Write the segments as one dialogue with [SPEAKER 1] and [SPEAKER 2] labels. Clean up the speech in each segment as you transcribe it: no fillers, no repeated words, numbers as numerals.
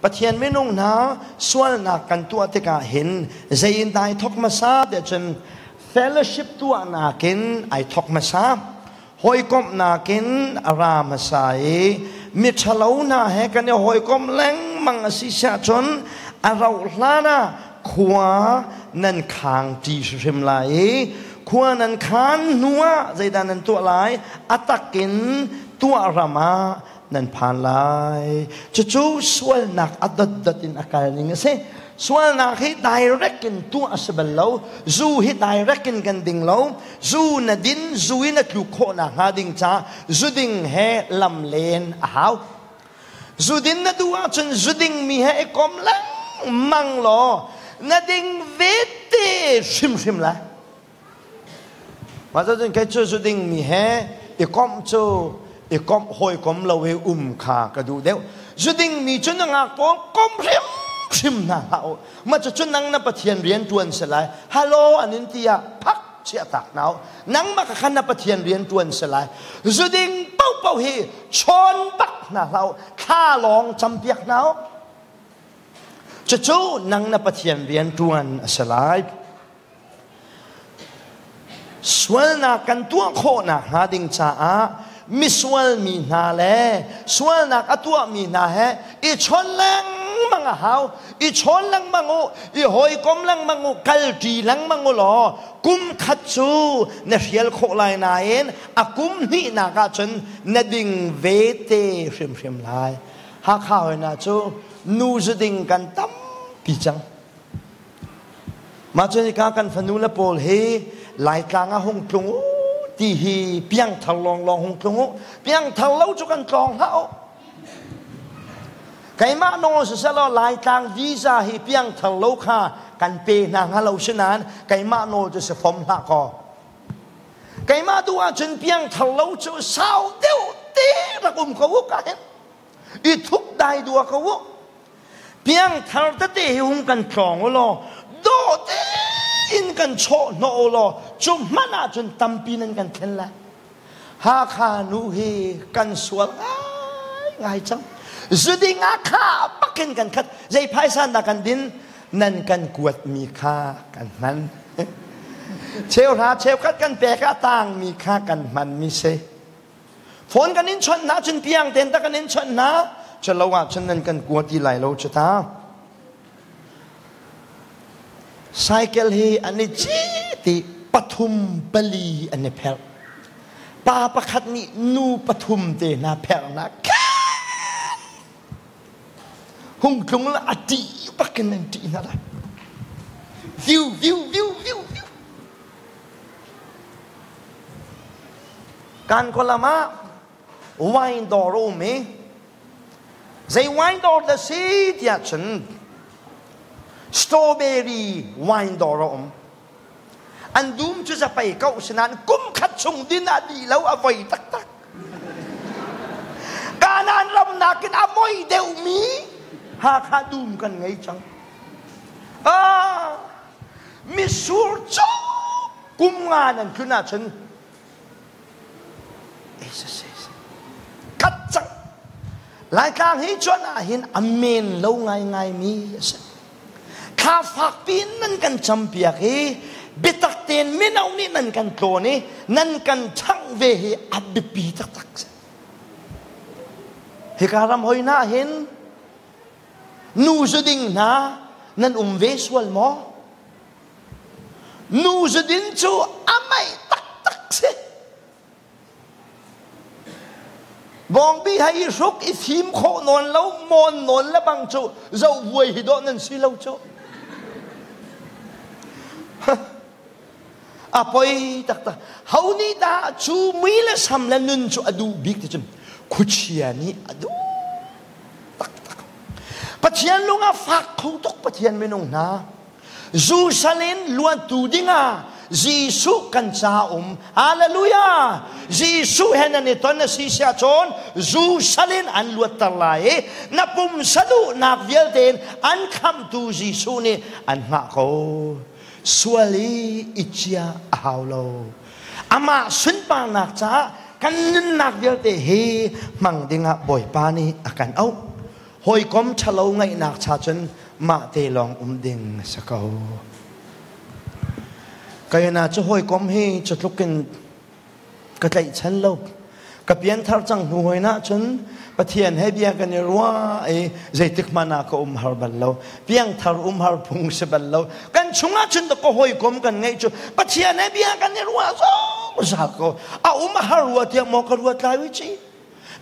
[SPEAKER 1] Pathian minung hna sualnak kan tuah tikah hin zei in dah ai thawk hmasa tiah cun fellowship tuahnak in ai thawk hmasa. Hawikomhnak in a ra hmasa i miṭhalo hna he kan i hawikomh lengmang a si siah cun a rauh hlan ah khua nan khang ṭi hrimhrim lai i khua nan khan hnu ah zeidah nan tuah lai? A tak in tuah ram ah nan phan lai. Cucu sualnak a dotdot in a kal ning a si. Sualnak hi direct in tuah a si bal lo. Zu hi direct in kan ding lo. Zu na din, zu in a tluk khawh nakhnga ding ca zu ding he lam len a hau. Zu din na duh ahcun zu ding mi he i kom lengmang law na ding ve te hrimhrim lai. Mah cun kei cu zu ding mi he i komh cu i komh hawikom lo i um kha ka duh deuh. Zu ding mi cu na ngak pawl kom hrimhrim hna hlah u. Mah cucu nang na Pathian rian ṭuan si lai. Hello an in ti ah phak chiah tak hna u. Nangmah kha khan na Pathian rian ṭuan si lai. Zu ding paohpaoh hi chawn bak hna hlah u. Thla lawng campiak hna u. Cucu nang na Pathian rian ṭuan a si lai. Sualnak kan tuah khawh nakhnga ding caah misual mi hna le sualnak a tuahmi hna he i chawn lengmang a hau. I chawn lengmang u, i hawikom lengmang u, kalṭi lengmang u law kum khat cu na hrial khawh lai nain a kum hnihnak ahcun na ding ve te hrimhrim lai. Hakha hoi hna cu nu zuding kan tampi cang. Mah cun hika kan fanu le pawl hi Laitlang ah hung tlung u ti hi piangthar lawnglawng hung tlung u. Piangthar lo cu kan tlawng hlah u. Keimah nawl siseh law Laitlang visa hi piangthar lo kha kan pe hna hnga lo sinain keimah nawl cu si fom hlah kaw. Keimah duh ahcun piangthar lo cu sau deuh te rak um ko u ka hin. I thup dai dua ko u. Piangthar tete hi hung kan tlawng u law dawh tein kan chawh hnawh u law cu hmanh ahcun tampi nan kan thlen lai. Hakha nu hi kan sual ngaingai cang. Zuding ah kha bakin kan khat. Zei phaisa dah kan din? Nan kan kuatmi kha kan hman. Cheuhra cheukhat kan pek ah tangmi kha kan hmanmi si. Phone kan in chawnh hna cun piang ten ta kan in chawnh hna. Chalo ah cun nan kan kua ti lai lo cu ta. Cycle hi an i ti pathum pali an i pherh. Pa pakhat nih nu pathum te hna pherhnak hung tlung la a ṭih bakin an ṭih hna lai. Viu viu viu viu viu. Kan khualam ah wine dawr a um i zei wine dawr dah si tiah cun strawberry wine dawr a um. An dum cu zapei ko sinain kum khat chung din ah dih lo a voi taktak. Kanaan ram nakin a voi deuhmi Hakha dum kan ngei cang. Ah, misur cu kum nga nan tlun ahcun khat cang. Laitlang hi cuan ah hin a men lo ngaingai mi a si. Thla fakpi in nan kan campiak i biatak tein mino nih nan kan tlawn i nan kan ṭhangh ve hi a biapi taktak si. Hika ram hoi hna hin nu zuding hna nan um ve sual maw? Nu zudin cu a meih taktak si. Bawngbi hai i hruk i fim khawh nawn lo mawn nawn le bang cu zoh vuai hi dawh nan si lo cu. A poi taktak. Ho nih dah cu mui le sam le nun cu a duh bik ti cun khuachia nih a duh taktak. Pathian lung a fak kho tuk Pathian minung hna. Jerusalem luantu dingah Jesuh kan ca um. Hallelujah! Jesuh he nan i ton a si siah cun Jerusalem an luatter lai i na pumsa duhnak vialte in an khamhtu Jesuh nih an hngah ko. Sual i i cia a hau lo. Amah sunparnak caah kan nunnak vialte hi hmang dingah Bawipa nih a kan auh. Hawikom ṭhalo ngaihnak cha cun mah te lawng um ding a si ko. Kayana cu hawikom hi cu tluk in ka tlaihchan lo. Ka pianthar cang hnu hoi na cun Pathian he bia kan i ruah i zeitik hmanh ah ka um har bal lo. Piangthar um har phung si bal lo. Kan chungah cun ka hawikom kan ngeih cu Pathian he bia kan i ruah zungzal ko. A um a har rua tiang maw ka ruat lai ci.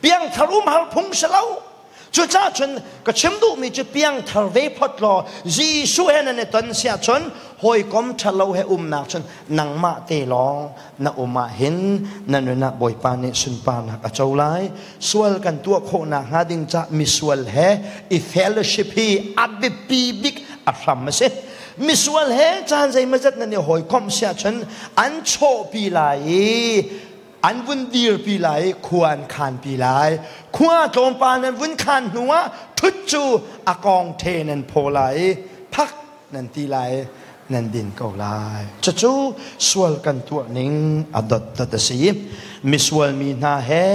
[SPEAKER 1] Piangthar um har phung si lo. Cucaah cun ka chim duhmi cu piangthar ve phot law Jesuh he nan i ton siah cun hawikom ṭhalo he umnak cun nangmah te lawng na um ah hin na nun ah Bawipa nih sunparnak a co lai. Sual kan tuah khawhnak hnga ding cah misual he i fellowship hi a biapi bik a hram a si. Misual he caan zeimawzat nan i hawikomh siah cun an chawhpi lai i an vun dirpi lai i khua an khanpi lai. Khua tlawmpal nan vun khan hnuah ṭhut cu a kawng ṭhe nan phaw lai i phak nan ti lai nan din ko lai. Cucu sual kan tuah ning a dotdot a si. Misual mi hna he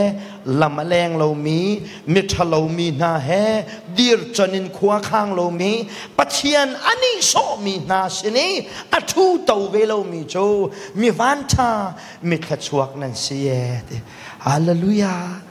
[SPEAKER 1] lam a leng lomi, miṭhalo mi hna he dircon in khua khang lomi, Pathian a nihsawhmi hna sin i a ṭhu to ve lomi cu mi vanṭha mi thluachuak nan si e ti. Hallelujah.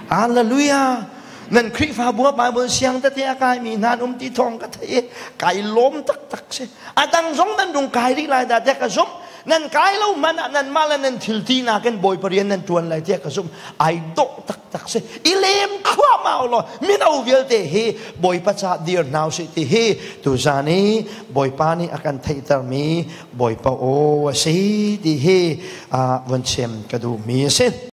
[SPEAKER 1] Hallelujah. Nan Khrihfabu ah Bible siang tete a kaimi hna an um ti thawng ka thei i kai lawm taktak si. A dang zong nan rung kai rih lai dah tiah ka zumh. Nan kai lo hmanh ah nanmah le nan thil ti nakin Bawipa rian nan ṭuan lai tiah ka zumh. Ai dawh taktak si. I lem thluahmah u law mino vialte hi Bawipa ca dir hna usih ti hi tuzan i Bawipa nih a kan theihtermi Bawipa aw a si ti hi vun chim ka duhmi a si.